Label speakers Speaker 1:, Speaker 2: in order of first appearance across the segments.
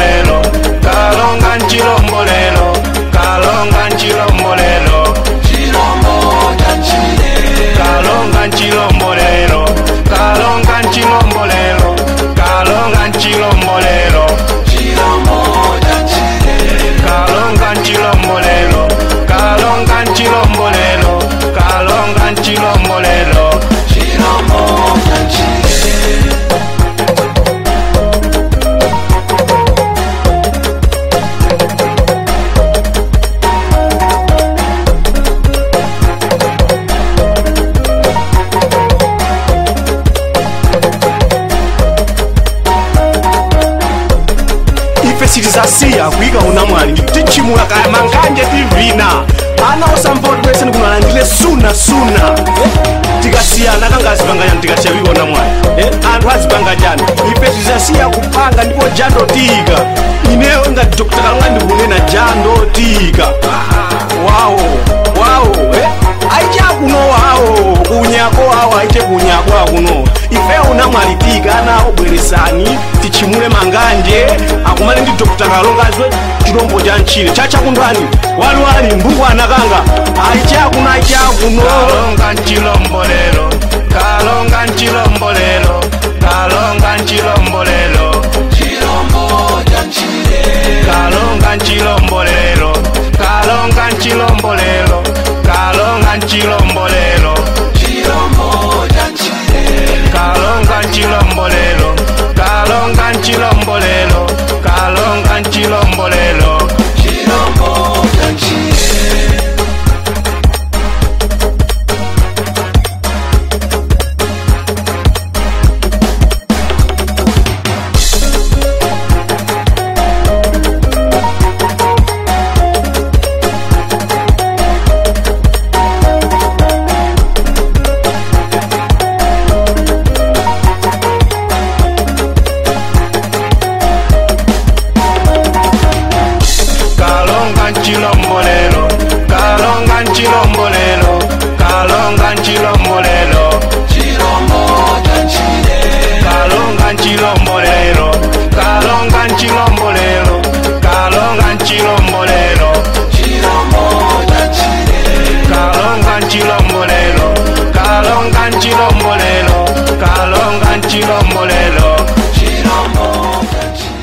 Speaker 1: nchilombolelo, kalonga nchilombolelo, kalonga nchilombolelo,
Speaker 2: Chilombo cha nchile.
Speaker 1: Kalonga nchilombolelo, kalonga nchilombolelo, kalonga nchilombolelo,
Speaker 2: Chilombo cha nchile.
Speaker 1: Kalonga nchilombolelo, kalonga nchilombolelo, kalonga nchilombolelo.
Speaker 2: Chilombo cha nchile.
Speaker 1: Ife sitizasiya kuyika unamwali, tichimula kaya manganje tivina ana osamva wese ndikunalandile suna suna. Tikasiyana kangazipanga chani, tikasiya kuyika unamwali, anthu azipanga chani? Ife tizasiya kupanga ndipo jando tiyika. Ineyo ngati Dr. Kalonga ndikunena jando tiyika. Wawo wawo, aichakuno wawo kunyako wawo aiche kunyako akuno. Ife unamwali tiyika, ana obweresani tichimule manganje akumale ndi Dr. Kalonga azwe chilombo cha nchile chachakundwani waliwali mbungu anakanga aichakuno aichakuno. Kalonga nchilombolelo, kalonga nchilombolelo, kalonga nchilombolelo,
Speaker 2: Chilombo cha nchile.
Speaker 1: Kalonga nchilombolelo, kalonga nchilombolelo, kalonga nchilombolelo,
Speaker 2: Chilombo cha nchile.
Speaker 1: Kalonga nchilombolelo, kalonga nchilombolelo, kalonga nchilombolelo.
Speaker 2: Chilombo cha nchile.
Speaker 1: Kalonga nchilombolelo, kalonga nchilombolelo, kalonga nchilombolelo,
Speaker 2: Chilombo cha nchile.
Speaker 1: Kalonga nchilombolelo, kalonga nchilombolelo, kalonga nchilombolelo,
Speaker 2: Chilombo cha nchile.
Speaker 1: Kalonga nchilombolelo, kalonga nchilombolelo, kalonga nchilombolelo.
Speaker 2: Chilombo cha nchile.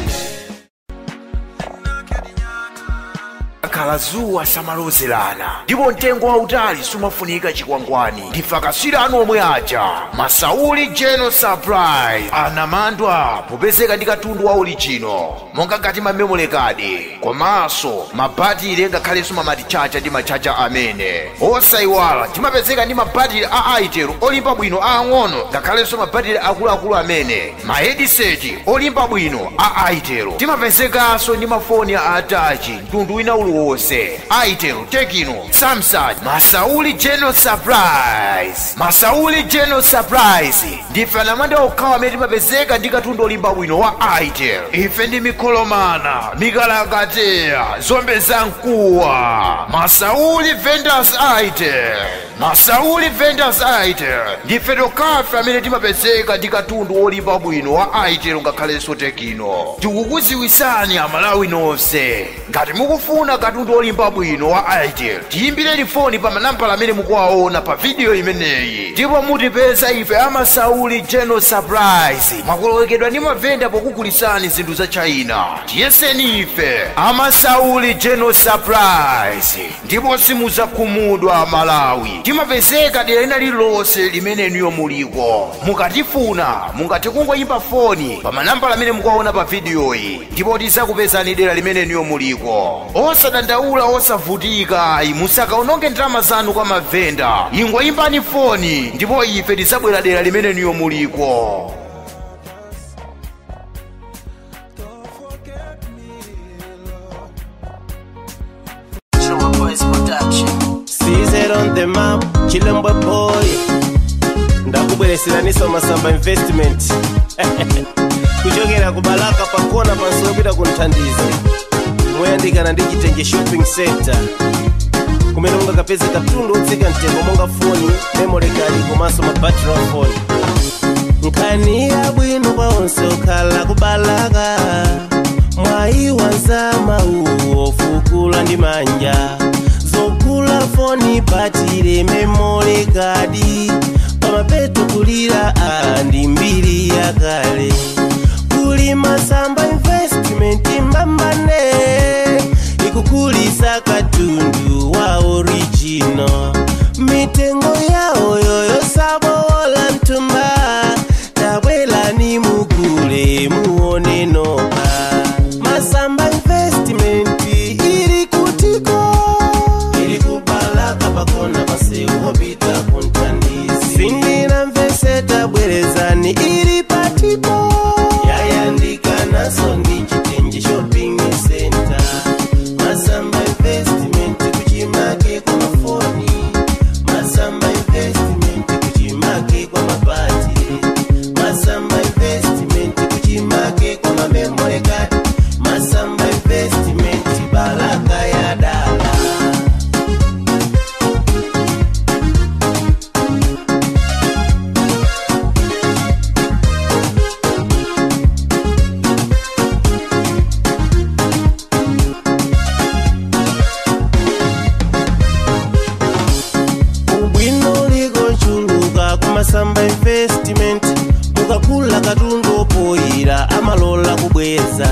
Speaker 3: Akhala zuwa samalozerana ndipo mtengo wautali sumafunika chikwangwani. Ndife akaswiri anu omwe aja Masauli General Supply anamandwa popezeka ndi katundu wa original monga ngati ma memory card komanso mabatire ngakhalenso mamatichacha ndi machacha amene osayiwala. Timapezeka ndi mabatire a Itel olimba bwino aang'ono ngakhalenso mabatire akuluakulu amene ma headset olimba bwino a Itel. Timapezekanso ndi mafoni a atachi mtundu wina uliwonse, Itel, Tecno, Samsung. Masauli General Supplies, Masauli General Supplies, ndife anamanda okhawa amene timapezeka ndi katundu olimba bwino wa Itel. Ife ndi mikholomana mikalakateya zombe za mkuwa. Masauli Vendors Itel, Masauli Vendors Itel, ndife tokhafe amene timapezeka ndi katundu olimba bwino wa Itel ngakhalenso Tecno. Tikukuziwisani Amalawi nonse, ngati mukufuna katundu olimba bwino wa Itel, tiyimbireni foni pa manambala amene mukuwaona pa video imeneyi ndipo mutipeza ife Amasauli General Supplies. Mwakolowekedwa ndi mavenda pokugulisani zinthu za China, tiyeseni ife Amasauli General Supplies ndipo simudzakhumudwa. Malawi timapezeka dera lina lililonse limene inuyo muliko. Mukatifuna mungathe kungoyimba foni pa manambala amene mukuwaona pa vidiyoyi ndipo tidzakupezani dera limene inuyo muliko. Osadandaula, osavutika, musakaononge ndalama zanu kwa mavenda. Ingoyimbani foni ndipo ife tidzabwera dera limene inuyo muliko.
Speaker 4: Chuma Boys Production.
Speaker 5: Caesar on the map, Chilembwe boy. Ndakubwereseraniso Masamba Investment. Kuchokera ku Balaka pakona pansopita ku Mthandizi. Moyandikana ndi Chitenje Shopping Center. Kumene mungakapeze katundu otsika mtengo monga foni, memory card komanso ma battery a phone. Nkhani yabwino kwa onse okhala ku Balaka. Mwayi ndi manja zokula foni patire memory card pamapeto kulira ndi mbiri yakale kuli Masamba Investment mbambane ikukulisa katundu wa original mitengo yawo yoyo sabola mtumba tabwela ni mugule muone noka Masamba Investment iri kutiko iri kubalaka pakona paseu hobita kuntandisi sindina mvese tabwerezani iri patiko yayandika naso ndi Chitenje Shopping Center Masamba Investment kuchimake kwa mafoni Masamba Investment kuchimake kwa mabati Masamba Investment kuchimake kwa memory card Masamba Investment balaka ya dala. Masamba Investment mukakula katundu opoyira amalola kubweza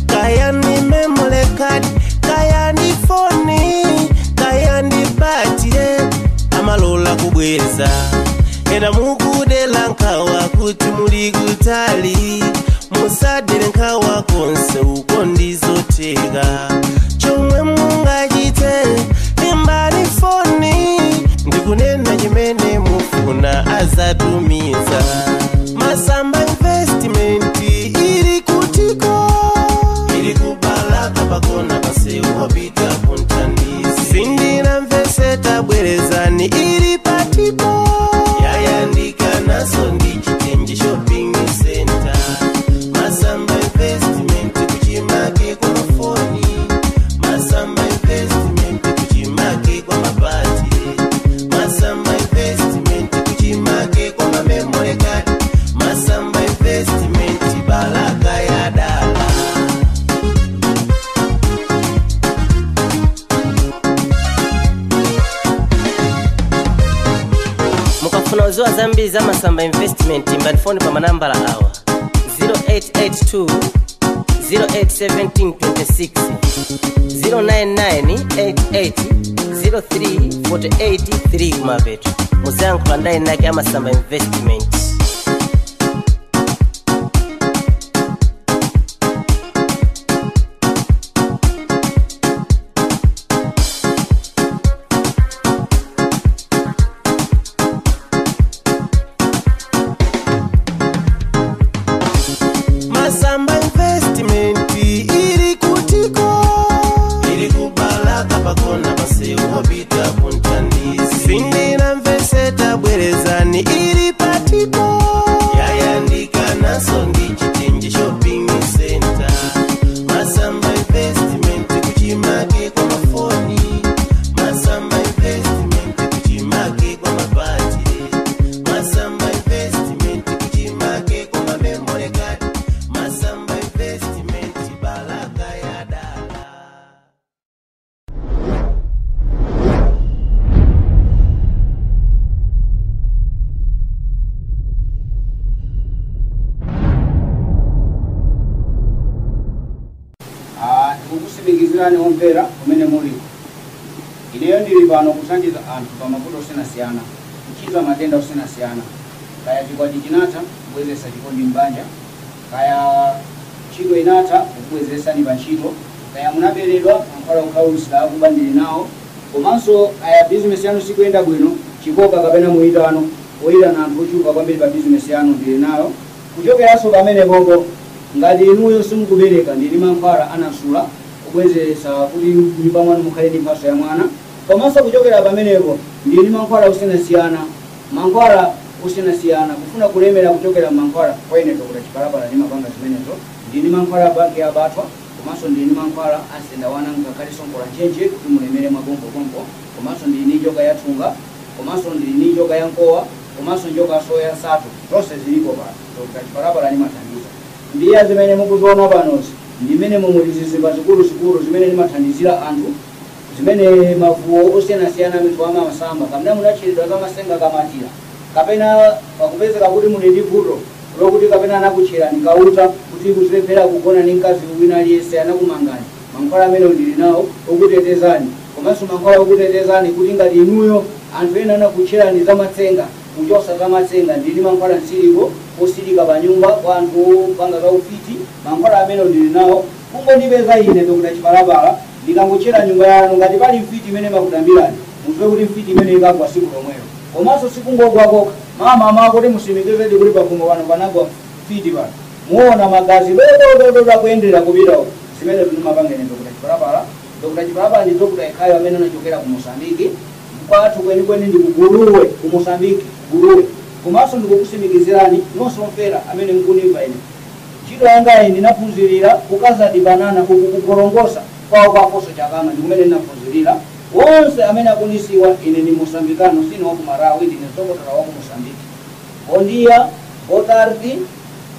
Speaker 5: kaya ni memory card kaya ni foni kaya ni batire amalola kubweza ena mukudela nkhawa kuti muli kutali musadere nkhawa konse uko ndizoteka chomwe mungachite imbani foni ndikunena chimene mufuna azatumiza Masamba Investment iri kutiko iri kubalaka pakona paseu hobita kuntandisi sindina mvese tabwerezani iri patiko yayandika naso ndi Chitenje Shopping Center Masamba Investment kuchimake kwa mafoni Masamba Investment kuchimake kwa mabati Masamba Investment kuchimake kwa memory card Masamba Investment balaka ya dala. Mukafuna uziwa zambiri za Masamba Investment imbani foni pa manambala awa 0882 081726 09988 03483 kumapeto muziyankhula ndayi nake Amasamba Investment. Masamba Investment iri kutiko iri kubalaka pakona paseu hobita kuntandisi sindina mvese tabwerezani iri patiko yayandika naso ndi Chitenje Shopping Center Masamba Investment kuchimake kwa mafoni Masamba Investment kuchimake kwa mabati Masamba Investment kuchimake kwa memory card Masamba Investment balaka ya dala.
Speaker 6: Ndikukusimikizirani omvera kumene muliko ineyo ndili pano kuthandiza anthu pa mavuto osiyanasiyana kuchiza matenda osiyanasiyana kaya chikwati chinatha kubwezesa chikondi m'banja kaya ntchito inatha kukubwezesani pa ntchito kaya munaberedwa mankhwala okhaulitsira akuba ndili nawo komanso kaya bizinesi yanu sikuyenda bwino chikoka kapena muyitano oyitana anthu ochuluka kwambiri pa bizinesi yanu ndili nayo kuchokeranso pamenepopo ngati inuyo simukubereka ndili mankhwala anasula kubwezesa kuti nyumba mwanu mukhale ndi mphatso ya mwana komanso kuchokera pamenepo ndili mankhwala osiyanasiyana mankhwala osiyanasiyana kufuna kulemera kuchokera mankhwala kwa ine Dr. Chipalapala ndimapanga zimenezo ndili mankhwala banki ya Batwa komanso ndili mankhwala asendawana ngakhale sonkola nchenche kuti mulemere mwagompogompo komanso ndili ndi njoka ya thunga komanso ndili ndi njoka ya nkowa komanso njoka soya nsatu zonse zilipo pano Dr. Chipalapala ndimathandiza ndiye zimene mukuziona panozi Ndimene momwe zizimba zikuluzikulu zimene ndimathandizira anthu, zimene mavuwo osiyanasiyana amene amasamba, kapena munatchiridwa kamasenga kamatira, kapena pakupezeka kuti muli ndi vuto lokuti kapena anakutcherani kauta kuti kuzilephera kugona ndi mkazi wina aliyense, anakumangani. Mankhwala amene ndili nawo okutetezani, komanso mankhwala okutetezani kuti ngati inuyo anthu ena anakutcherani zamatsenga, kuchosa zamatsenga, ndili mankhwala msiliko osilika pa nyumba kwa anthu opanga za ufiti. Mankhwala amene ndili nawo, kungondipeza ine Dr. Chipalapala, ndikangotchera nyumba yanu, ngati pali mfiti imene makudambirani, mudziwe kuti mfiti imene ikagwa siku lomwelo. Komanso sikungogwa kokha, mama mako kuti musimikizedi kuti pafumo pano panagwa mfiti pano, muona magazi dodododo akuyendera kupita. Zimene ndimapanga ine Dr. Chipalapala. Dr. Chipalapala ndi Dr. yekhayo amene anachokera ku Mosambiki. Kwathu kwenikweni ndi kuguluwe ku Mosambiki, Guluwe. Komanso ndikukusimikizirani nonse omvera amene mukunimva, ine ntchito yangayi ndinaphunzirira kukazadi banana uku kugorongosa kwawo kwakoso chakama, ndikumene ndinaphunzirira. Wonse amene akundisiwa, ine ndi Mosambikano, sine waku Malawi, ndine dokotala waku Mosambiki. Bom dia, boa tarde,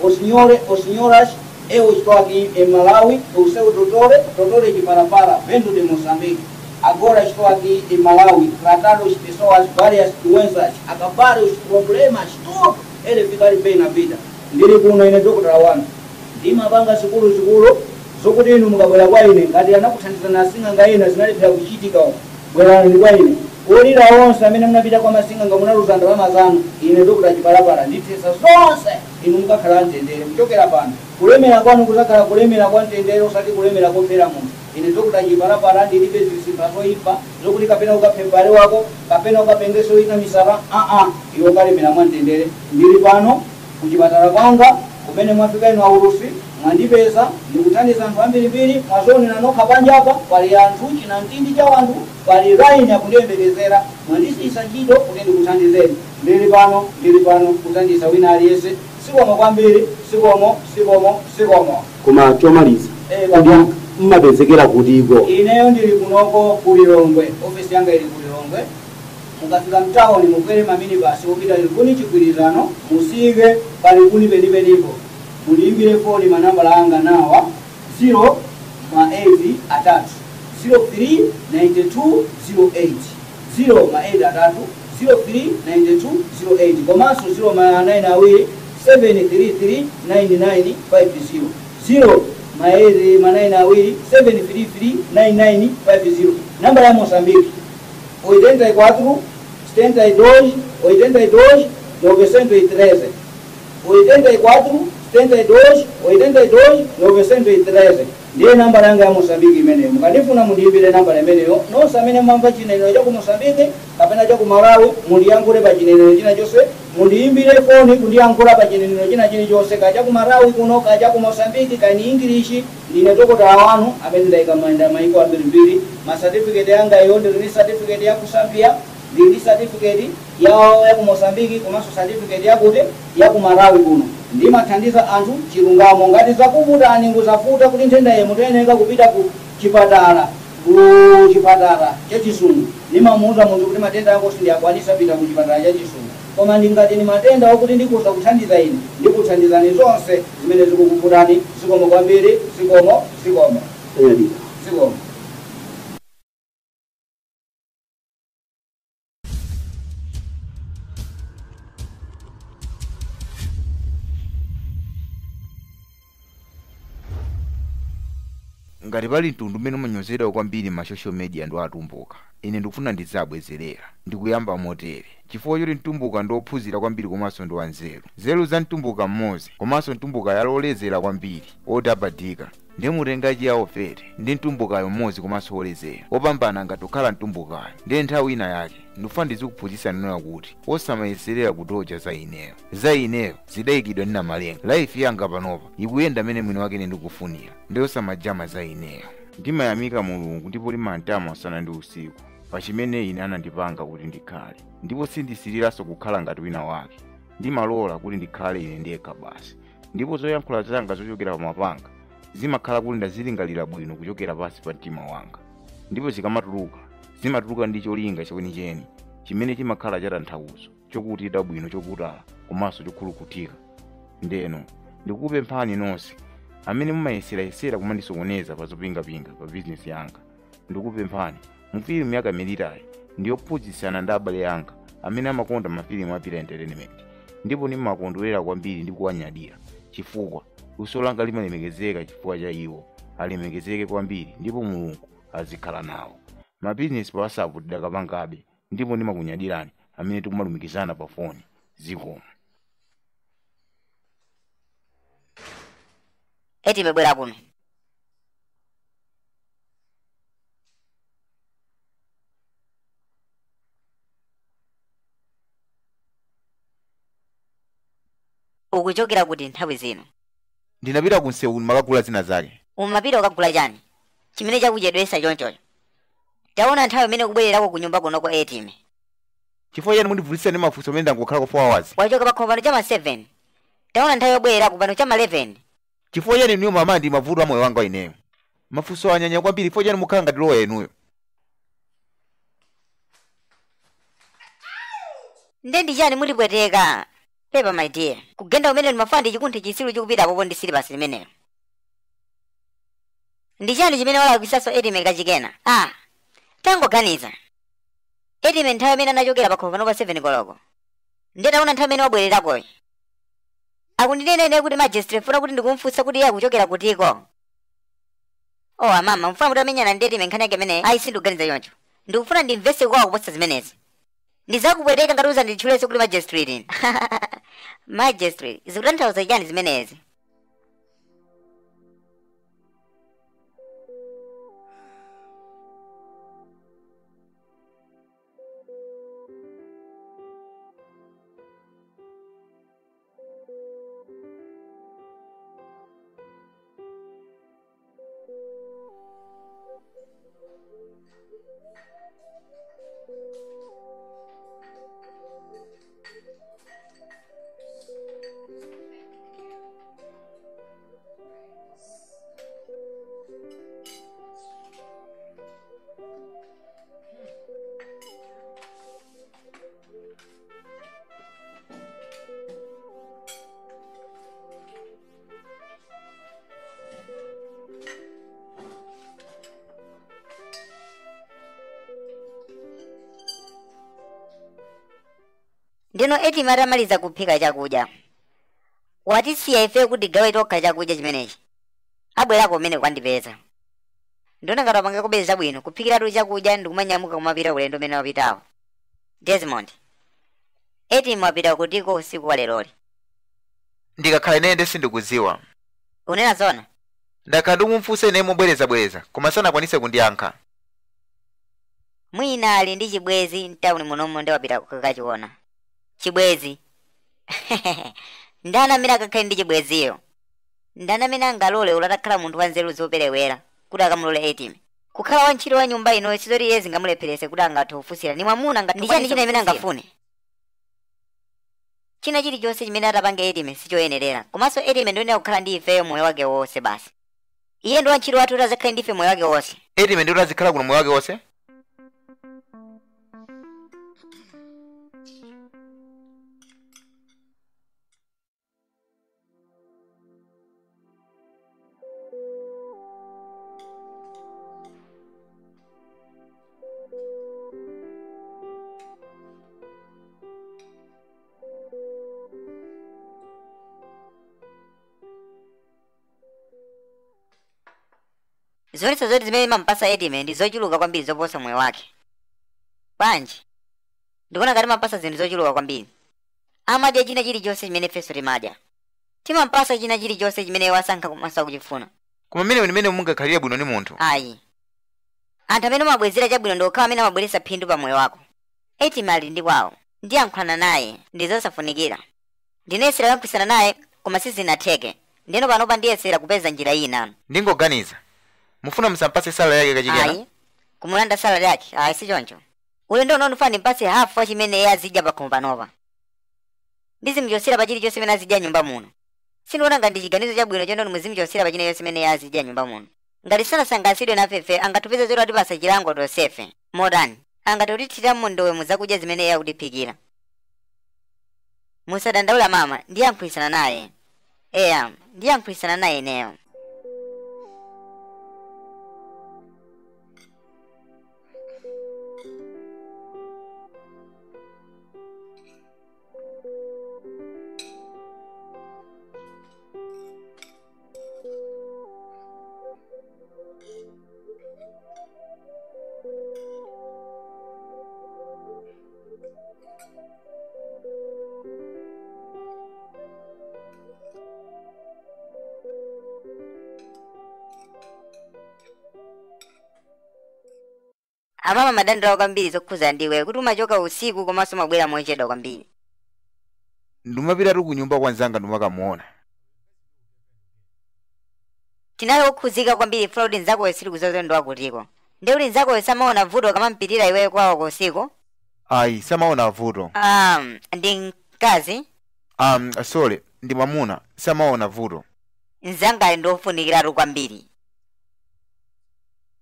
Speaker 6: o senhores, o senhoras, eu estou aqui em Malawi, o seu doutor, doutor de Parapara, vendo de Moçambique. Agora estou aqui em Malawi, tratar as pessoas várias doenças, acabar os problemas, tudo, ele ficar bem na vida. Ndili kuno ine dokotala wanu. Ndimapanga zikuluzikulu zokuti inu mukabwera kwa ine, ngati anakuthandizana asing'anga ena zinalephera kuchitika, bwerani kwa ine. Olira onse amene munapita kwa masing'anga munaluza ndalama zanu, ine Dr. Chipalapala ndithesa zonse, inu mukakhala mtendere. Kuchokera pano kulemera kwanu kuzakhala kulemera kwa mtendere, osati kulemera kophera munthu. Ine Dr. Chipalapala ndilibe zisimba zoyipa zokuti kapena ukaphe m'bale wako kapena ukapengese wina misala. Aa, iwe ukalemera mwa mtendere. Ndili pano kuchipatala kwanga kumene mwafika inu aulusi, mwandipeza, ndikuthandiza anthu ambirimbiri. Mwazionera nokha panjapa pali anthu, china mtindi cha wanthu, pali laini akundiyembekezera. Mwandisiyisa ntchito kuti ndikuthandizeni. Ndili pano, ndili pano kuthandiza wina aliyense. Sikomo kwambiri, sikomo, sikomo, sikomo.
Speaker 1: Koma chomaliza,
Speaker 6: Eh,
Speaker 1: kodi
Speaker 6: baba.
Speaker 1: mmapezekera kutiko?
Speaker 6: Ineyo ndili kunoko kulilongwe, ofisi yanga ili kulilongwe. Mukafika mtawuni mukwere maminibasi opita Likuni Chigwirizano, musike palikuni penipenipo. Muliimbire foni manambala anga nawa: 0 ma 8 atatu 03 92 08, 0 ma 8 atatu 03 92 08, komanso 0 ma 9 awiri 733 9950, 0 ma 8 ma 9 awiri 733 9950. Namba ya Mosambiki: 84 72 82 913, 84 72 82 913 ndiye nambala yanga ya Mosambiki imeneyo. Mukandifuna mundiyimbire nambala imeneyo. Nonse amene mwamva chinenero cha ku Mosambiki kapena cha ku Malawi, mundiyankhule pa chinenero china chonse, mundiyimbire foni kundiyankhula pa chinenero china chilichonse, kacha ku Malawi kuno, kacha ku Mosambiki, kani English. Ndine dokotala wanu amene ndayika manda maiko ambirimbiri. Masatifiketi yanga iyo, ndili ndi certificate ya ku Zambia, ndili ndi certificate ya ku Mosambiki, komanso certificate yakuti ya ku Malawi kuno. Ndimathandiza anthu chilungamo. Ngati zakuvutani, nguzavuta kuti nthenda ye mutoyeneka kupita ku chipatala, ku chipatala chachisungu, ndimamuuza munthu kuti matenda ako sindiyakwanisa, pita ku chipatala chachisungu. Koma ndingati ni matenda okuti ndikuza kuthandiza ine, ndikuthandizani zonse zimene zikukuvutani. Zikomo kwambiri, zikomo, zikomo.
Speaker 1: Tanyadira.
Speaker 6: Zikomo.
Speaker 3: Ngati pali mtundu umene umanyozedwa kwambiri ma social media ndi atumbuka. Ine ndikufuna ndidzabwezerera ndikuyamba motere, chifukwa choti mtumbuka ndi ophunzira kwambiri komanso ndi wanzeru. Nzeru za mtumbuka mmodzi komanso mtumbuka yalolezera kwambiri otabadika, ndimutenga chiyawo fere ndi mtumbukayo mmodzi komanso wolezera opambana ngati kukhala mtumbukayo. Ndiye nthawi ina yake ndikufuna ndizikuphunzitsa nena kuti osamayeserera kutoja za ineyo. Za ineyo zidayikidwa ndi namalenga. Life yanga panopa ikuyenda mmene mwini wake ine ndikufunira, ndi osamajama za ineyo. Ndimayamika Mulungu ndipo limantama usana ndi usiku pa chimene ine anandipanga kuti ndikhale, ndipo sindisiriranso kukhala ngati wina wake. Ndimalola kuti ndikhale ine ndekha basi, ndipo zoyankhula zanga zochokera pamapanga zimakhala kuti ndazilingalira bwino kuchokera pansi pa mtima wanga, ndipo zikamatuluka zimatuluka ndi cholinga chenicheni chimene chimakhala chatanthauzo, chokutida bwino, chokutala komanso chokhulukutika. Ndeno ndikukupemphani nonse
Speaker 7: Amene mumayeserayesera kumandisokoneza pa zopingapinga pa bizinesi yanga, ndikupemphani mu filimu ya Kamelitayi ndiyophunzitsana ndi abale anga amene amakonda mafilimu a Pira Entertainment, ndipo ndimakondwerera kwambiri ndi kuwanyadira chifukwa luso langa limalemekezeka chifukwa cha iwo. Alemekezeke kwambiri ndipo Mulungu azikhala nawo. Mabizinesi pa WhatsApp tidakapangabe, ndipo ndimakunyadirani amene tikumalumikizana pa foni. Zikomo.
Speaker 8: Eti imebwera kuno. Ukuchokera kuti nthawi zino?
Speaker 7: Ndinapita ku msewu makagula zina zake.
Speaker 8: Umapita ukagula chani? Chimene chakuchedwesa chonchocho. Taona nthawi imene kubwererako ku nyumba kunoko Etime.
Speaker 7: Chifukwa chani mundivutitsa ndi mafunso amene ndangokhala kwa 4 hours?
Speaker 8: Wachoka pakhomo pano chama 7. Taona nthawi yobwererako pano chama 11.
Speaker 7: Chifukwa chani inuyo mama ndi mavuto a moyo wanga ineyo? Mafunso anyanya kwambiri, chifukwa chani mukhala ngati lowa inuyo?
Speaker 8: Nde ndi chani mulipweteka? Pepa my dear, kugenda umene ndimafuna ndi chikunthe chisilu chikupita popo ndi silibasi limenelo. Ndi chani chimene walakwisanso Etime kachikena? Ah, tangoganiza. Etime nthawi imene anachokera pakhomo pano pa 7 koloko. Ndiye taona nthawi imene wabwererakoyi. Akundinena ine kuti magistrate funa kuti ndikumfunsa kuti iye akuchokera kutiko. Oh amama, mfuna kuti amenyana ndi Etime nkhani yake imeneyi? Ayi, sindikuganiza choncho. Ndikufuna ndimvese kwawo kuposa zimenezi. Ndizakupweteka ngati uzanditchulenso kuti magistrate. Magistrate, zikutanthauza chani zimenezi? Ndino Etime atamaliza kuphika chakudya, watisiya ife kuti gawe tokha chakudya chimenechi. Abwerako kumene kwandipeza. Ndona ngati wapanga kubeza bwino kuphikiratu chakudya ndikumanyamuka kumapita ulendo umene wapitawo. Desmond, Etime wapita kutiko usiku wa leroli?
Speaker 7: Ndikakhala ine nde sindikudziwa.
Speaker 8: Unena zona?
Speaker 7: Ndakhala ndikumfunsa ine mobwerezabwereza, koma sanakwanise kundiyankha.
Speaker 8: Mwina ali ndi chibwezi mtawuni munomu ndi wapita kukachiona. Chibwezi. Ndani amene akakhale ndi chibweziyo? Ndani amene angalole ulatakhala munthu wanzeru zoperewera kuti akamulole Etime? Kukhala wantchito wa nyumba ino sizoti iye zingamulepherese kuti angathe kufunsira. Ni mwamuna ngati ndi chani china imene angafune? China chilichonse chimene atapange Etime sichoyenerera. Komanso Etime ndiyenera kukhala ndi ifeyo moyo wake wonse basi. Iye ndi wantchito wathu kuti azakhale ndi ife moyo wake wonse.
Speaker 7: Etime ndi kuti azikhala kuno moyo wake wonse?
Speaker 8: Zonse zoti zimene mampasa Etime ndi zochuluka kwambiri zoposa moyo wake. Bwanji, ndikuona ngati mampasa zinthu zochuluka kwambiri. Amadya china chilichonse chimene ifenso timadya. Timampasa china chilichonse chimene wasankha komanso kuchifuna.
Speaker 7: Koma mmene mmene mungakhalire bwino ndi munthu?
Speaker 8: Ayi. Anthu amene umabwezera chabwino ndi okhawo amene amabweretsa phindu pa moyo wako. Etime ali ndi kwawo. Ndiyankhulana naye ndi zosafunikira. Ndinayesera kuyankhulana naye koma sizinatheke. Ndino panopa ndiyesera kupeza njira ina.
Speaker 7: Ndingoganiza. Mufuna musampase salary yake kachikena?
Speaker 8: Ayi, kumulanda salary yake, ayi si choncho. Ulendo uno ndifuna ndimpase hafu wa chimene iye azidya pakhomo panopa. Ndizimchosera pa chilichonse chimene azidya nyumba muno. Sindiona ngati chiganizo chabwino chonde muzimchosera pa chilichonse chimene iye azidya nyumba muno. Ngati sanasangalatsidwe nafefe, angatupeze zoti atipasa chilango tonsefe. Modani, angatotithiramo ndowe muzakudya zimene iye akutiphikira. Musadandaula mama, ndiyankhulitsana naye. Eya, ndiyankhulitsana naye ineyo. Amama madandaula kwambiri zokhuza ndiwe kuti umachoka usiku komanso umabwera mochedwa kwambiri.
Speaker 7: Ndumapitatu ku nyumba kwa nzanga ndumakamuona.
Speaker 8: Tinali okhuzika kwambiri fraud nzakoyo sili ndo akutiko. Ndiye kuti nzakoyo samaona vuto kamampitira iweyo kwawo usiku?
Speaker 7: Ayi, samaona vuto.
Speaker 8: Ndi mkazi?
Speaker 7: Sorry, ndi mwamuna, samaona vuto.
Speaker 8: Nzangayo ndofunikiratu kwambiri.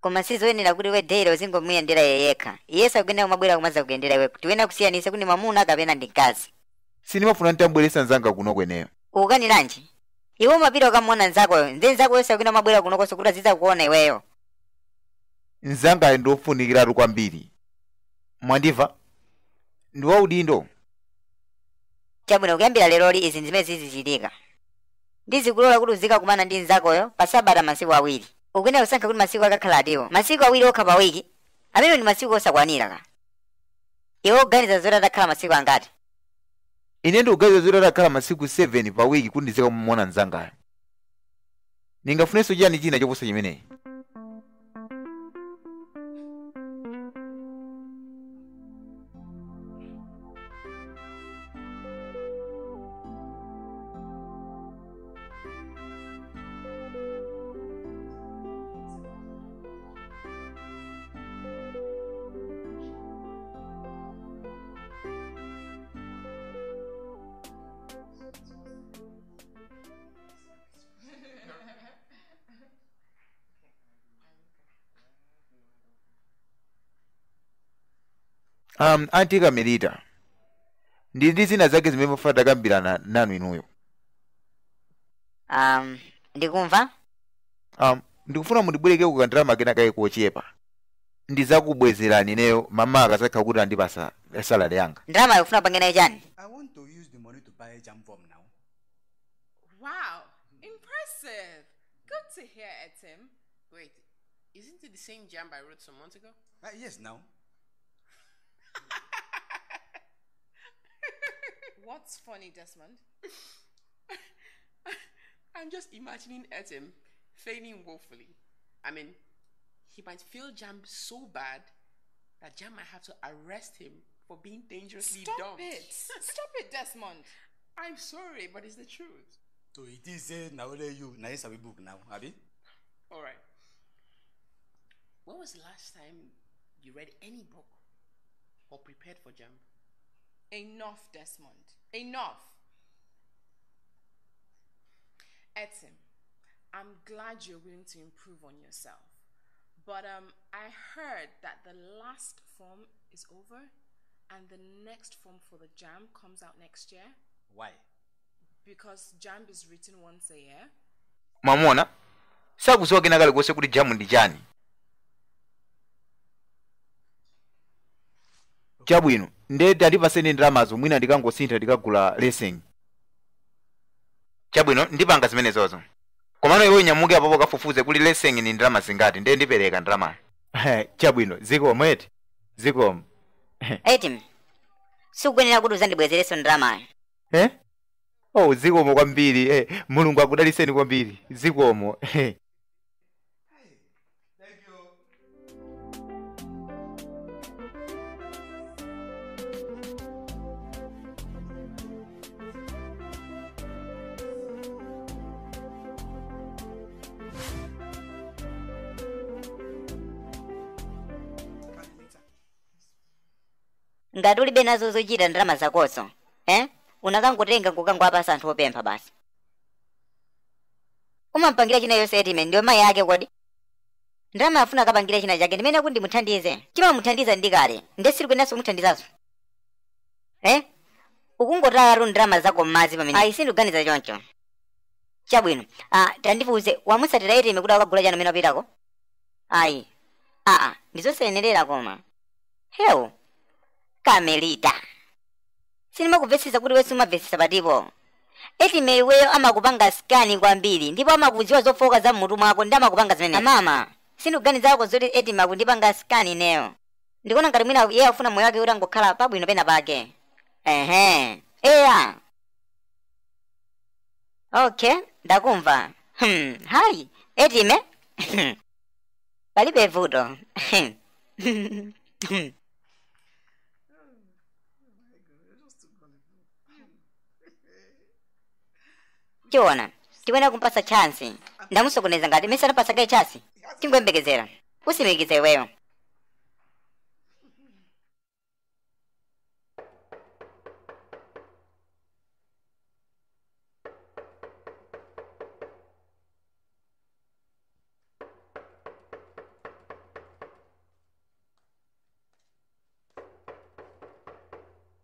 Speaker 8: Koma sizoyenera kuti wedere uzingomuyendera yeyekha. Iye sakuyenda kumabwera kumaza kuyendera iwe. Tiwena kusiyanisa kuti mwamuna kapena ndi mkazi.
Speaker 7: Sindimafuna ntambweresa nzanga kuno kweneyo.
Speaker 8: Ukaniranji? Iwe umapita ukamuona nzakoyo, ndiye nzakoyo sakuyenda kumabwera kunokonso kuti azidzakuona iweyo.
Speaker 7: Nzangayo ndofunikiratu kwambiri. Mwandimva? Ndi waudindo.
Speaker 8: Chabwino kuyambira leroli izi zimene zizichitika. Ndizikulola kuti uzikakumana ndi nzakoyo pa sabata masiku awiri. Ukuyenda kusankha kuti masiku akakhala atiwo. Masiku awiri okha pa wiki, amene ndi masiku osakwanira ka. Iwe uganiza zoti atakhala masiku angati?
Speaker 7: Ine ndikuganiza zoti atakhala masiku 7 pa wiki kuti ndizikamuona nzangayo. Ningafunenso chiyani china choposa chimenechi? Auntie Kamelita, ndi zina zake zimene mufuna takambirana nanu inuyo.
Speaker 8: Ndikumva?
Speaker 7: Ndikufuna mundibwereke kukandalama kena kaye kochepa. Ndizakubwezerani ineyo mama akazakhala kuti andipasa salary yanga.
Speaker 8: Ndalama yofuna pange nayo chani?
Speaker 9: I want to use the money to buy jam form now.
Speaker 10: Wow, impressive. Good to hear, Etim.
Speaker 4: Wait, isn't it the same jam I wrote some months ago?
Speaker 9: Yes, now.
Speaker 10: What's funny, Desmond?
Speaker 4: I'm just imagining Etim failing woefully. I mean, he might fail JAMB so bad that JAMB might have to arrest him for being dangerously
Speaker 10: Stop
Speaker 4: dumb.
Speaker 10: it! Stop it, Desmond!
Speaker 4: I'm sorry, but it's the truth.
Speaker 9: So it is now you now you book now, Abby?
Speaker 4: All right. When was the last time you read any book or prepared for JAMB?
Speaker 10: Enough, Desmond. Enough. Etim, I'm glad you're willing to improve on yourself. But I heard that the last form is over and the next form for the JAMB comes out next year.
Speaker 9: Why?
Speaker 10: Because JAMB is written once a year.
Speaker 7: Mamona, sakuziwa kena kalikonse kuti JAMB ndi chani. Chabwino, ndiye tandipaseni ndalamazo mwina ndikangosintha ndikagula lesson. Chabwino, ndipanga zimenezozo. Komano iwe nyamuke apapo kafufuze kuti lesson ni ndalama zingati, ndiye ndipereka ndalama. Chabwino, zikomo eti. Zikomo.
Speaker 8: Etim, sikuyenera kuti uzandibwezereso ndalamayo.
Speaker 7: Eh? Oh, zikomo kwambiri. Eh, Mulungu akudaliseni kwambiri. Zikomo.
Speaker 9: Thank you.
Speaker 8: Ngati ulibe nazo zochita ndalama zakozo, eh? Unakangotenga kukangowapasa anthu opempha basi. Umampangira china yonse Etime ndiyo mayi ake kodi. Ndalama afuna akapangira china chake ndimene kuti ndimuthandize. Timamuthandiza ndi kale, ndiye sitikuyeneranso kumuthandizaso. Eh? Ukungotayatu ndalama zako m'madzi pamene. Ayi, sindikuganiza choncho. Chabwino, tandifuze wamusatira Etime kuti akagula chani umene wapitako? Ayi. Ndizosayenerera koma. Hewu. Kamelita. Sindimakuvesesa kuti wewe sumavesesa patipo. Etime iweyo amakupanga scan kwambiri ndipo amakudziwa zofoka za mutu mwako ndi amakupanga zimene. Mama, sindikuganizako zoti Etime akundipanga scan ineyo. Ndikuona ngati mwina iye afuna moyo wake kuti angokhala pabwino pena pake. Ehe. Eya. Okay, ndakumva. Hayi, Etime. Palibe vuto. Tiona, tiwena kumpasa chance. Ndamusokoneza ngati mesa anapasa kaye chance. Tingoyembekezera. Usimikize iweyo.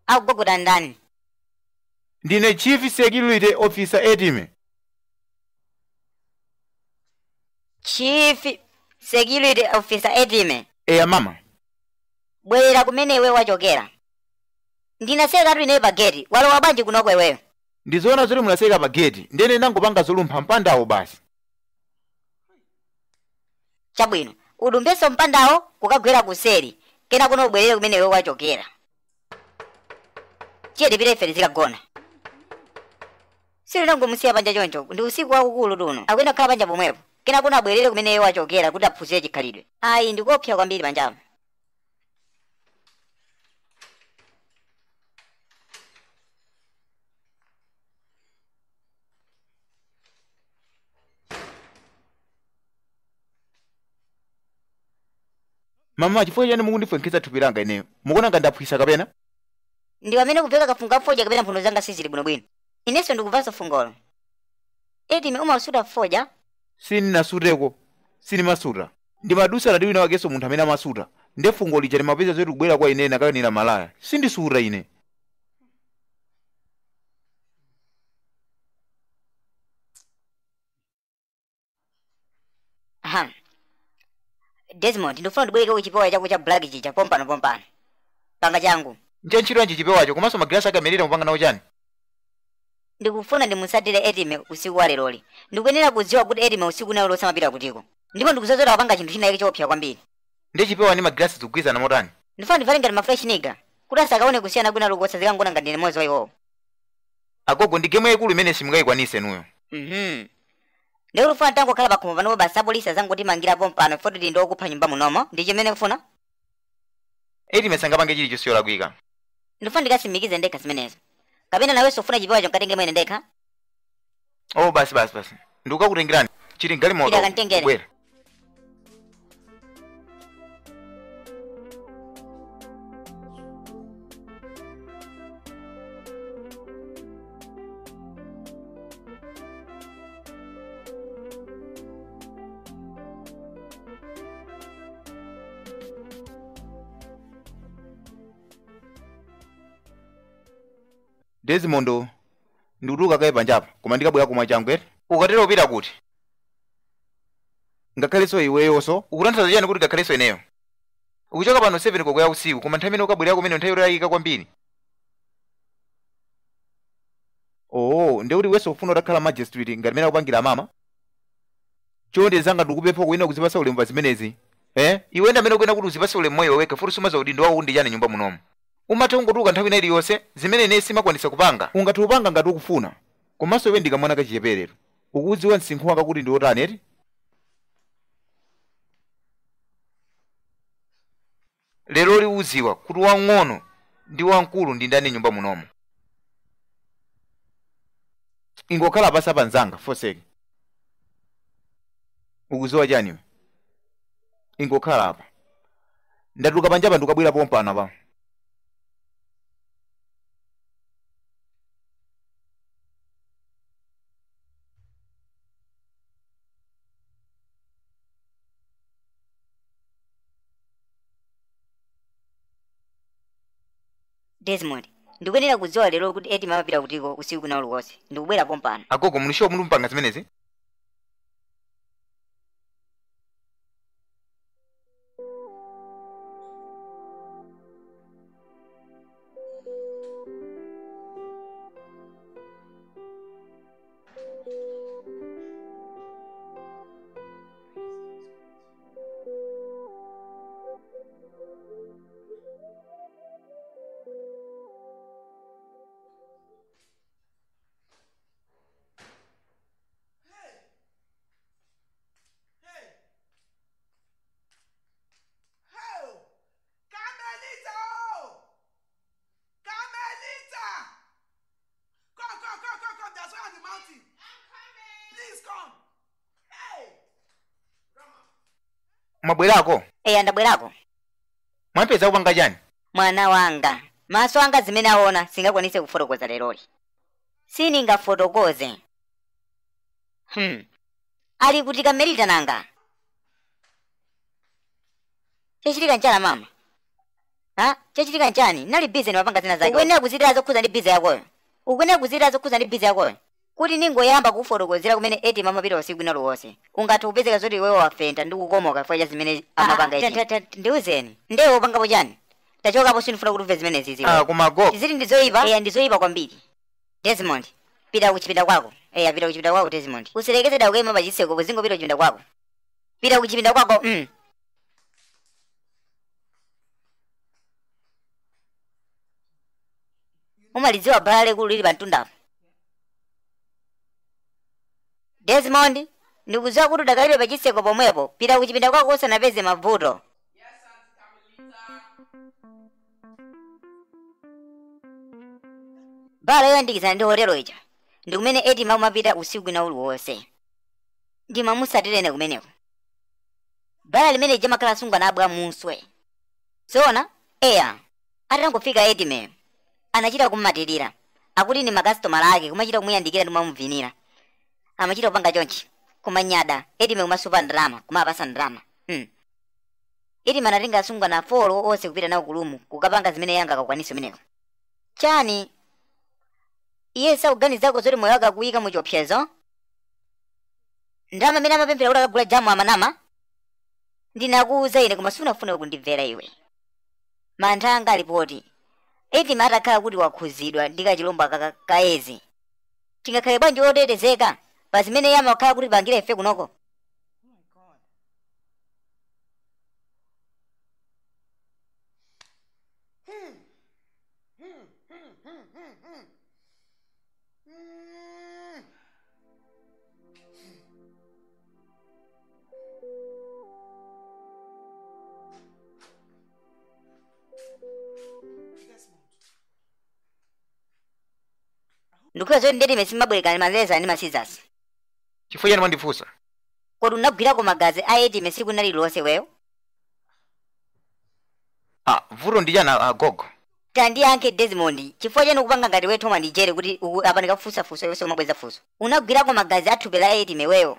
Speaker 8: Akugogoda ndani?
Speaker 7: Ndine Chief Security Officer Etime.
Speaker 8: Chief Security Officer Etime.
Speaker 7: Eya mama.
Speaker 8: Bwerera kumene iwe wachokera. Ndinaseka tu ine pa gate, walowa bwanji kunoko iweyo.
Speaker 7: Ndizoona zoti munaseka pa gate, ndene ndangopanga zolumpha mpandawo basi.
Speaker 8: Chabwino, udumbenso mpandawo kukagwera kuseri, kena kuno ubwerere kumene iwe wachokera. Tiye tipite ife tizikagona. Silinangomusiya panja choncho, ndi usiku wakukulu tuno. Akuyenda kukhala panja pomwepo. Kena kuno abwerere kumene iye wachokera kuti aphunzire chikhalidwe. Ayi, ndikuopsa kwambiri panjapo.
Speaker 7: Mama, chifukwa chani mukundifwenkhetsa thupi langa ineyo? Mukuona ngati ndaphwisa kapena?
Speaker 8: Ndi pamene kupeka kafungo ka fodya kapena mphuno zanga sizili bwinobwino. Inenso ndikumvanso fungolo. Etime umasuta fodya?
Speaker 7: Sindinasuteko, sindimasuta. Ndimadusana ndi wina wakenso munthu amene amasuta. Nde fungo lija limapeza zoti kubwera kwa ine nakakanira malaya. Sindisuta ine.
Speaker 8: Aha. Desmond, ndikufuna ndibwereke chipewa chako cha black chija pompano pompano. Panga changu.
Speaker 7: Nje ntchito yanji chipewacho komanso magilasi ake amelera mupanga nawo chani?
Speaker 8: Ndikufuna ndimusatire Etime usiku wa leroli. Ndikuyenera kudziwa kuti Etime usiku nawo losamapita kutiko. Ndipo ndikuzozera kupanga chinthu china choopsa kwambiri.
Speaker 7: Nde chipewa ndi magilasi zikugwirizana motani?
Speaker 8: Ndifuna ndivale ngati ma fresh nigga. Kuti asakaone kusiyana kwina lukosa zikangona ngati ndine mmodzi wa iwowo.
Speaker 7: Agogo ndi gemu yayikulu imene simungayikwanise inuyo.
Speaker 8: Ndikuti ufuna tangokhala pakhomo panopo basi apolisi azangotimangira pompano ifo tili ndi okupha nyumba munomo. Ndi chimene kufuna?
Speaker 7: Etime sangapange chilichonse cholakwika.
Speaker 8: Ndifuna ndikasimikize ndekha zimenezo. Kapena nawenso ufuna chipewacho nkatenge mwene ndekha?
Speaker 7: Oh, basi basi basi. Ndikukakutengerani. Chili mgalimoto.
Speaker 8: Pita kantengere.
Speaker 7: Bwera. Desmond, ndikutuluka kaye panjapa, koma ndikabwera kumwa changu eti. Ukatero upita kuti? Ngakhalenso iweyonso, ukutanthauza chani kuti ngakhalenso ineyo? Ukuchoka pano 7 koloko ya usiku, koma nthawi imene ukabwerera kumene nthawi yotalika kwambiri. Oh, ndiye kuti iwenso ufuna utakhala magistrate ngati mmene akupangira mama? Chonde zanga ndikupempha kuyenera kuzipasa ulemu pa zimenezi. Eh? Iwe ndi amene ukuyenera kuti uzipase ulemu moyo wekha futi sumaza udindo wako ndi chani nyumba munomu. Umatha kungotuluka nthawi ina iliyonse zimene ine simakwanisa kupanga. Ungathe kupanga ngati ukufuna. Komanso iwe ndi kamwana kachicheperetu. Ukudziwa msinkhu wanga kuti ndi wotani eti? Lero liuziwa kuti wang'ono ndi wamkulu ndi ndani nyumba munomu. Ingokhala pasi apa nzanga, foseke. Ukudziwa chani iwe? Ingokhala apa. Ndatuluka panjapa ndikabwera pompano apa.
Speaker 8: Desmond, ndikuyenera kudziwa lero kuti Etime amapita kutiko usiku na uliwonse. Ndikubwera pompano.
Speaker 7: Agogo, muli sure mulumpanga zimenezi? Mwabwerako?
Speaker 8: Eya, ndabwerako.
Speaker 7: Mwapeza kupanga chani?
Speaker 8: Mwana wanga, maso anga zimene aona singakwanise kufotokoza leroli. Siningafotokoze. Ali kuti Kamelita nanga. Chachitika nchani mama? Ha? Chachitika nchani? Nali busy nimapanga zina zake. Ukuyenera kuzidira zokhuza ndi busy yakoyo. Ukuyenera kuzidira zokhuza ndi busy yakoyo. Kuti ningoyamba kufotokozera kumene eti mama pita usiku ina liwonse. Ungathe kupezeka zoti iwewe wafenta ndi kukomoka chifukwa cha zimene amapanga eti. Ndiuzeni. Ndewe upangapo chani? Tachokapo sindifuna kuti umve zimene zizi.
Speaker 7: Ah, koma gogo.
Speaker 8: Zili ndizoyipa? Eya, ndizoyipa kwambiri. Desmond, pita kuchipinda kwako. Eya, pita kuchipinda kwako Desmond. Uselekeze daukema pachiseko kuzingopita kuchipinda kwako. Pita kuchipinda kwako. Umaliziwa bala lekulu lili pamtundapo. Desmond, ndikudziwa kuti udakalibe pachiseko pomwepo. Pita kuchipinda kwako usanapeze mavuto. Bala yoyandikizana ndi hotelo ija ndi kumene eti mamapita usiku ina uliwonse. Ndimamusatirene kumeneko. Bala limene ija makhala asungwana abwa muswe. Zoona? Eya. Atangofika etime anachita kummatirira. Akuti ni makasitomala ake kumachita kumuyandikira ndi kumamuvinira. Amachita kupanga chonchi kumanyada etime kumasupa ndalama kumapasa ndalama. Etime anatenga asungwana 4 onse kupita nawo kulumu kukapanga zimene yanga akakwanise kumeneko. Chani? Iye sauganizako zoti moyo wake akuyika muchiopsezo? Ndalama amene amapemphera kuti akagula jamu amanama? Ndinakuwuza ine koma sunafune kundimvera iwe. Mantha anga alipoti. Etime atakhala kuti wakhuzidwa ndi kachilombo kaezi. Tingakhale bwanji otetezeka pa zimene iye amakhala kuti pangira ife kunoko? Ndikhuya zoti ndetime simabwereka ndi maleza ndi masizasi.
Speaker 7: Chifukwa chani mwandifunsa?
Speaker 8: Kodi unagwirako magazi a etime siku lililonse weyo?
Speaker 7: Ah, vuto ndi chani agogo?
Speaker 8: Tandiyankhe Desmond, chifukwa chani ukupanga ngati wethu mandijere kuti apa ndikafunsafunsa iwenso umabweza funso. Unagwirako magazi a thupi la etime weyo?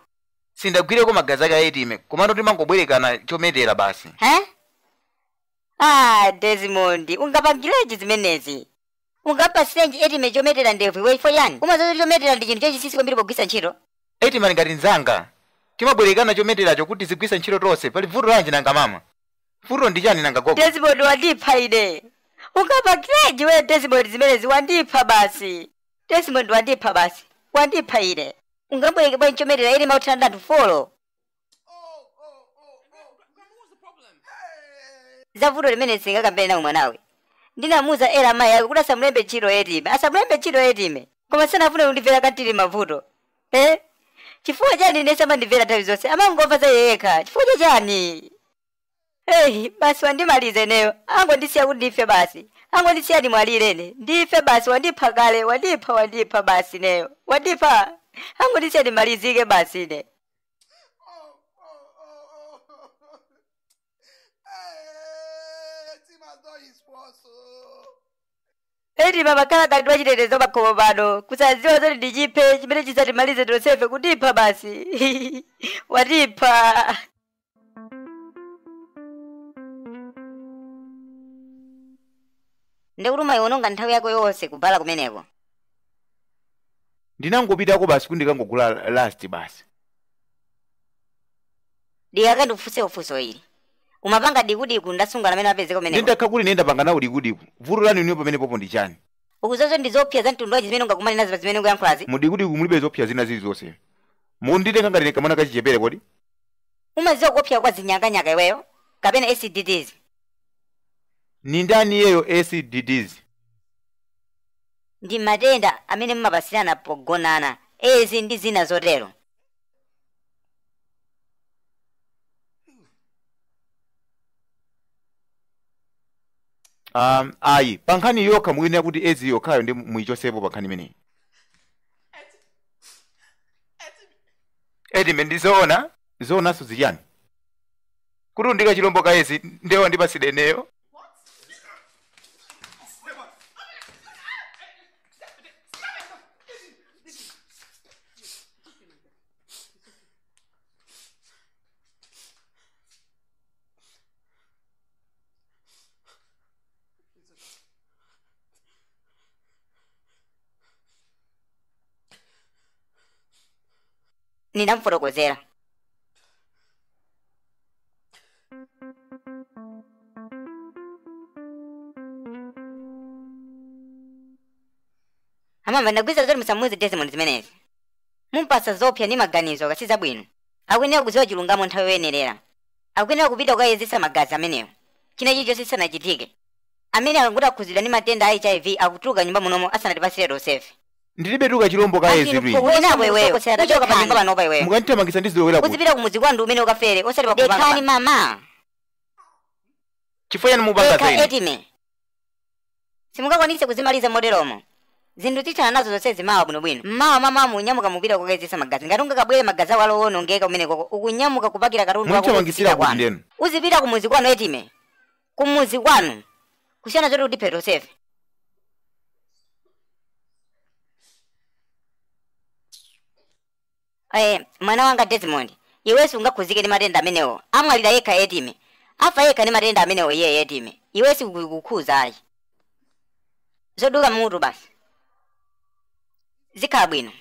Speaker 7: Sindagwireko magazi ake a etime, komano timangobwerekana chometera basi.
Speaker 8: He? Ah, Desmond, ungapangirenji zimenezi? Ungapasirenji etime chometera ndevu iwe chifukwa chani? Umadziwa zoti chometera ndi chinthu chachinsinsi kwambiri pogwiritsa ntchito?
Speaker 7: Etime ali ngati mnzanga. Timabwerekana chometeracho kuti zigwiritsa ntchito tonse. Pali vuto lanji nanga mama? Vuto ndi chani nanga gogo?
Speaker 8: Desmond wandipha ine. Ungapangirenji wewe Desmond zimenezi? Wandipha basi. Desmond wandipha basi. Wandipha ine. Ungabwereke bwanji chometera etime akuthana ndi anthu 4? Za vuto limene singakambene nawo mwanawe. Ndinamuuza era amayi ake kuti asamulembe ntchito etime. Asamulembe ntchito etime. Koma sanafune kundimvera kantili mavuto. Chifukwa chani ine samandimvera nthawi zonse? Amangomva za iye yekha. Chifukwa chani? Hey, basi wandimaliza ineyo. Angondisiya kuti ndife basi. Angondisiya ndimwalire ine. Ndife basi, wandipha kale, wandipha, wandipha basi ineyo. Wandipha. Angondisiya ndimalizike basi ine. Etime amakhala ngati wachitetezo pakhomo pano. Kusadziwa zoti ndichiphe chimene chisatimalize tonsefe kundipha basi. Wandipha. Ndikuti umayiononga nthawi yako yonse kubala kumeneko.
Speaker 7: Ndinangopitako basi kuti ndikangogula last basi.
Speaker 8: Ndikakandifunse funso ili. Umapanga dikudiku ndasungwana amene apezeka kumeneko.
Speaker 7: Ndakha kuti ine ndapanga nawo dikudiku. Vuto lanu inuyo pamene popo ndi chani?
Speaker 8: Ukuzozo ndi zopsa za mtundu wanji zimene ungakumane nazo pa zimene ukuyankhulazi?
Speaker 7: Mudikudiku mulibe zopsa zina zilizonse. Mukunditenga ngati kamwana kachichepere kodi?
Speaker 8: Umadziwa kuopsa kwa zinyakanyaka iweyo? Kapena SDDs?
Speaker 7: Ni ndani iyeyo SDDs?
Speaker 8: Ndi matenda amene mumapasirana pogonana. Ezi ndi zina zotero.
Speaker 7: Ayi, pankhani yokha muyenera kuti ezi yokhayo ndi muyichosepo pankhani imeneyi. Etime ndizoona, zoonanso zichani? Kuti ndika chilombo kaezi ndewa ndipasideneyo.
Speaker 8: Ndinamfotokozera. Amama ndagwiza zoti musamuuze Desmond zimenezi. Mumpasa zopya ndi maganizo akasiza bwino. Akuyenera kudziwa chilungamo nthawi yoyenerera. Akuyenera kupita kukayezesa magazi amenewo. China chilichonse chisanachitike. Amene akanguti akhuzidwa ndi matenda a HIV akutuluka nyumba munomo asanatipasire tonsefe.
Speaker 7: Ndilibe tuka chilombo kaezi twini.
Speaker 8: Kuyenako iweyo. Uchoka pa nyumba panopa iweyo.
Speaker 7: Mukandithamangitsa ndizilowera kuti.
Speaker 8: Uzipita kumuzi kwanu umene ukafere osati pa kupanga. Dekhani mama.
Speaker 7: Chifukwa chani mupanga
Speaker 8: Deka
Speaker 7: zaini?
Speaker 8: etime. Simungakwanise kuzimaliza moteromo. Zinthu tithana nazo zonse zimawa bwinobwino. Mmawa mama munyamuka mupita kukayezesa magazi. Ngati ungakabwere magazi awo alowonongeka umene koko ukunyamuka kupakira katundu wako
Speaker 7: Mundithamangisira
Speaker 8: uzipita
Speaker 7: kuti
Speaker 8: kwanu.
Speaker 7: ndenu.
Speaker 8: Uzipita kumuzi kwanu etime. Kumuzi kwanu. Kusiyana zoti utiphe tonsefe. Mwana wanga Desmond, iwenso ungakhuzike ndi matenda amenewo. Amwalira yekha etime. Afa yekha ndi matenda amenewo iye etime. Iwenso kukhuza ayi. Zoduka mutu basi. Zikhala bwino.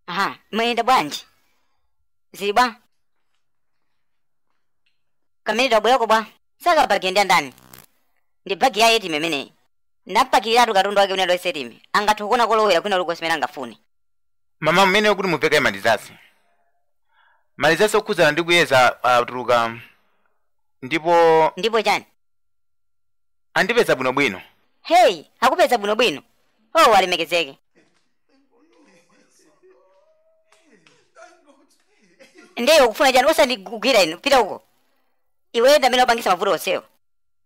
Speaker 8: Aha, mwenda bwanji. Zili bwa. Kamene tabwerako bwa. Saka bagi ndi andani. Ndi bagi ya etime imeneyi. Ndapakiratu katundu wake unalo etime. Angathe kuona kolowera kwina kulikonse kumene angafune.
Speaker 7: Mama mmene kuti mupeke malizasi. Malizasi okhudzana ndi kuyeza atuluka ndipo
Speaker 8: Ndipo chani?
Speaker 7: andipeza bwinobwino.
Speaker 8: Hey, akupeza bwinobwino. Oh, alemekezeke. Ndiye ukufuna chani osandigwira inu pita uko. Iwe ndamene wapangisa mavuto onsewo.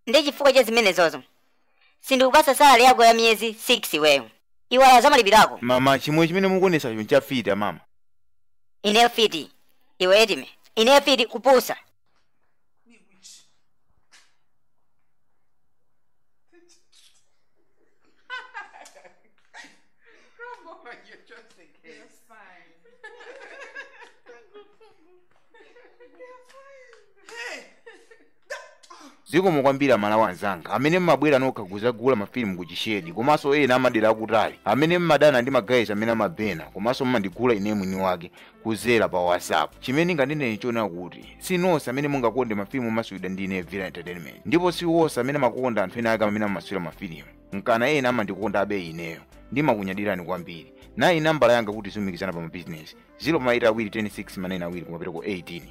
Speaker 8: Ndiye chifukwa cha zimenezozo. Sindikupasa salary yako ya miyezi 6 iweyo. Iwala za malipiro ako.
Speaker 7: Mama chimwe chimene mukuonesacho nchafita mama.
Speaker 8: Ineyo fiti. Iwe etime. Ineyo fiti kupusa.
Speaker 4: Come on, you're just a kid.
Speaker 10: You're fine.
Speaker 7: Zikomo kwambiri amalawi anzanga amene mmabwera nokha kuzagula mafilimu ku Chishedi komanso ena amadera akutali amene mmadana ndi magayizi amene amabena komanso mmandigula ine mwini wake kuzera pa WhatsApp. Chimene nganene nchona kuti si nonse amene mungakonde mafilimu omasulidwa ndi ine Villa Entertainment, ndipo si wonse amene amakonda anthu ena ake amene amamasula mafilimu. Nkana ena amandikonda abe ineyo ndimakunyadirani kwambiri. Nayi nambala yanga kuti zimikizana pa mabizinesi 0 maita awiri 26 manena awiri kumapita ku 18.